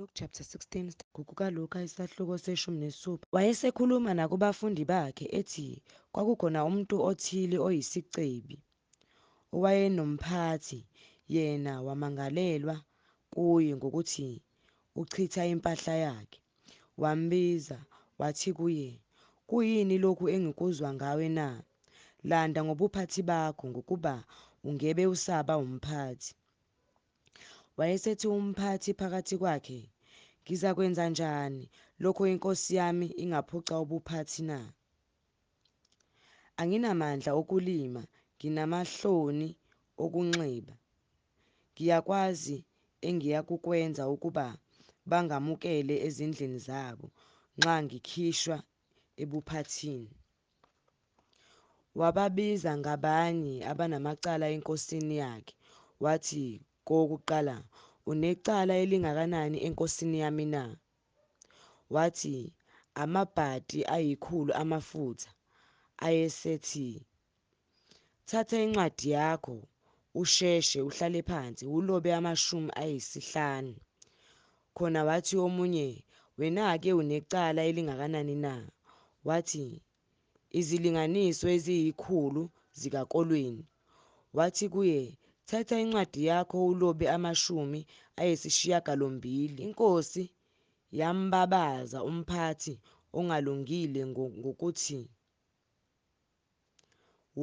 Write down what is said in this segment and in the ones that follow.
Luke chapter 16 ngokukaLuka isahluko se-16. Wayesekhuluma nakubafundi bakhe ethi kwakukhona umuntu othile oyisicebi owayenomphathi, yena wamangalelwa kuye ngokuthi uchitha impahla yakhe. Wambiza, wathi kuye, Kuyini lokhu engikuzwa ngawe na? Landa ngobuphathi bakho, ngokuba ungebe usaba umphathi. Wayesethi umphathi phakathi kwakhe, Ngizakwenzanjani, lokho inkosi yami ingaphuca ubuphathi na? Anginamandla okulima, nginamahloni okunxiba. Ngiyakwazi engiyakukwenza ukuba bangamukele ezindlini zabo, nxa ngikhishwa ebuphathini. Wababiza ngabanye abanamacala enkosini yakhe, wathi kowokuqala, Unecala elingakanani enkosini yami na? Wathi, Amabhati ayikhulu amafutha. Ayesethi, Thatha incwadi yakho, usheshe uhlale phansi, ulobe 50. Khona wathi omunye, Wena-ke unecala elingakanani na? Wathi, Izilinganiso eziyikhulu zikakolweni. Wathi kuye, Thatha incwadi yakho ulobe 80. Inkosi yambabaza umphathi ongalungile ngokuthi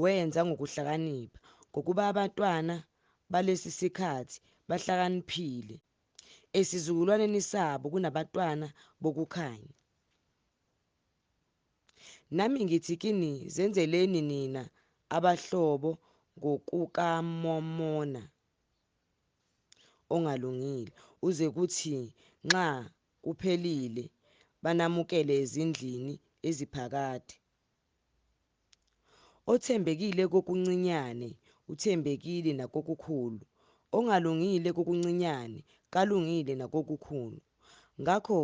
wenza ngokuhlakanipha, ngokuba abantwana balesi sikhathi bahlakaniphile esizukulwaneni sabo kunabantwana bokukhanya. Nami ngithi kini, Zenzeleni nina abahlobo ngokukaMamona ongalungile, uze kuthi nxa kuphelile banamukele ezindlini eziphakade. Othembekile kokuncinyane, uthembekile nakokukhulu, ongalungile kokuncinyane, kalungile nakokukhulu. Ngakho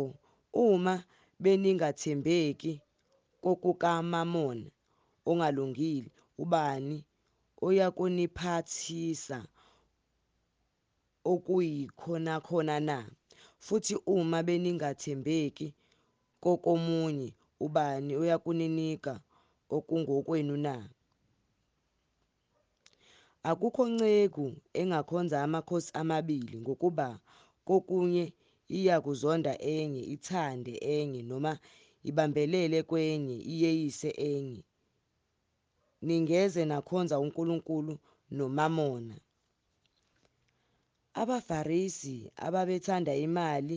uma beningathembeki kokukaMamona ongalungile, ubani oyakuniphathisa okuyikhonakhona na? Futhi uma beningathembeki kokomunye, ubani oyakuninika okungokwenu na? Akukho nceku engakhonza amakhosi amabili, ngokuba kokunye iyakuzonda enye, ithande enye, noma ibambelele kwenye, iyeyise enye. Ningeze nakhonza uNkulunkulu noMamona. AbaFarisi ababethanda imali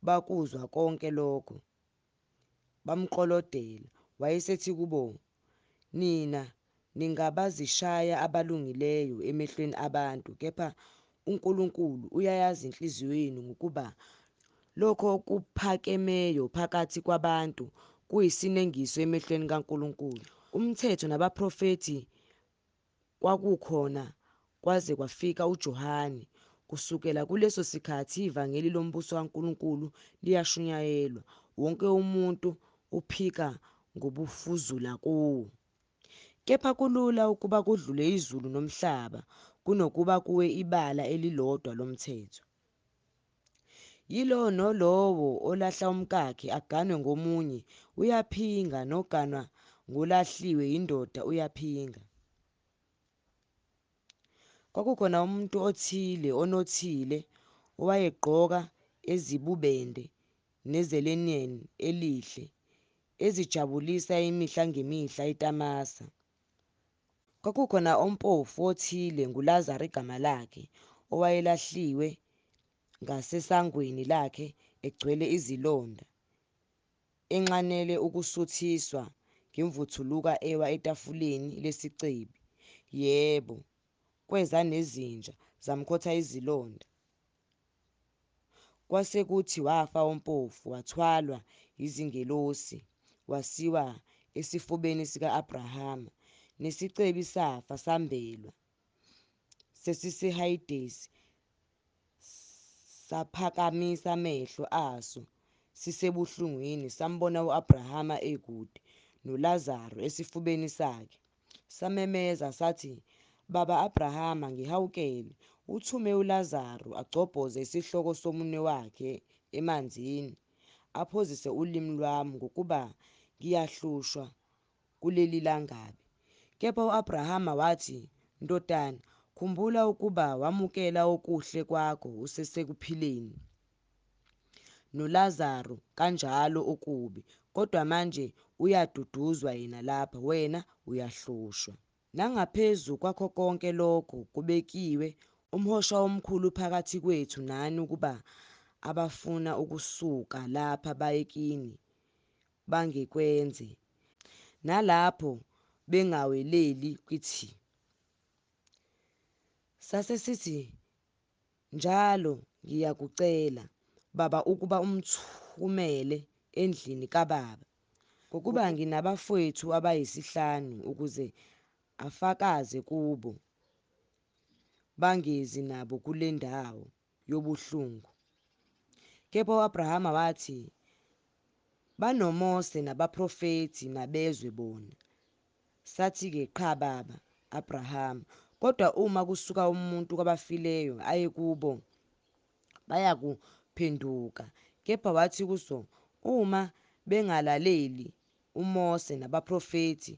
bakuzwa konke lokho, bamklolodela. Wayesethi kubo, Nina ningabazishaya abalungileyo emehlweni abantu, kepha uNkulunkulu uyayazi inhliziyo yenu, ngokuba lokho okuphakemeyo phakathi kwabantu kuyisinengiso emehlweni kaNkulunkulu. Umthetho nabaprofethi kwakukhona kwaze kwafika uJohane, kusukela kuleso sikhathi ivangeli lombuso kaNkulunkulu liyashunyayelwa, wonke umuntu uphika ngobufuzula kuwo. Kepha kulula ukuba kudlule izulu nomhlaba kunokuba kuwe ibala elilodwa lomthetho. Yilowo nalowo olahla umkakhe, aganwe ngomunye, uyaphinga, noganwa ngolahliwe yindoda uyaphinga. Kwakukhona umuntu othile onothile owayegqoka ezibubende nezelineni elihle, ezijabulisa imihla ngemihla etamasa. Kwakukhona ompofu othile, nguLazaru igama lakhe, owayelahliwe ngasesangweni lakhe egcwele izilonda, enxanele ukusuthiswa ngemvuthuluka ewa etafuleni lesicebi. Yebo, kweza nezinja, zamkhotha izilonda. Kwase kuthi wafa ompofu, wathwalwa yizingelosi, wasiwa esifubeni sika-Abrahama. Nesicebi safa, sambelwa. SesiseHayidesi saphakamisa amehlo aso sisebuhlungwini, sambona u-Abrahama ekude, noLazaru esifubeni sakhe. Samemeza sathi, Baba Abrahama, ngihawukele, uthume uLazaru agcobhoze isihloko somunwe wakhe emanzini, aphozise ulimi lwami, ngokuba ngiyahlushwa kuleli langabi. Kepha u-Abrahama wathi, Ndodana, khumbula ukuba wamukela okuhle kwakho usesekuphileni, noLazaru kanjalo okubi, kodwa manje uyaduduzwa yena lapha, wena uyahlushwa. Nangaphezu kwakho konke lokho kubekiwe umhosha omkhulu phakathi kwethu nani ukuba abafuna ukusuka lapha baye kini bangekwenze, nalapho bengaweleli kithi. Sase sithi, Njalo ngiyakucela, baba, ukuba umthumele endlini kababa, ngokuba nginabafowethu abayisihlanu, ukuze afakaze kubo, bangezi nabo kule ndawo yobuhlungu. Kepha u-Abrahama wathi, BanoMose nabaprofethi, mabezwe bona. Sathi-ke, Qha, baba Abrahama, kodwa uma kusuka umuntu kwabafileyo aye kubo, bayakuphenduka. Kepha wathi kuso, Uma bengalaleli uMose nabaprofethi,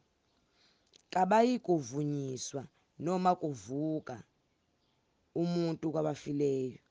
kabayikuvunyiswa noma kuvuka umuntu kwabafileyo.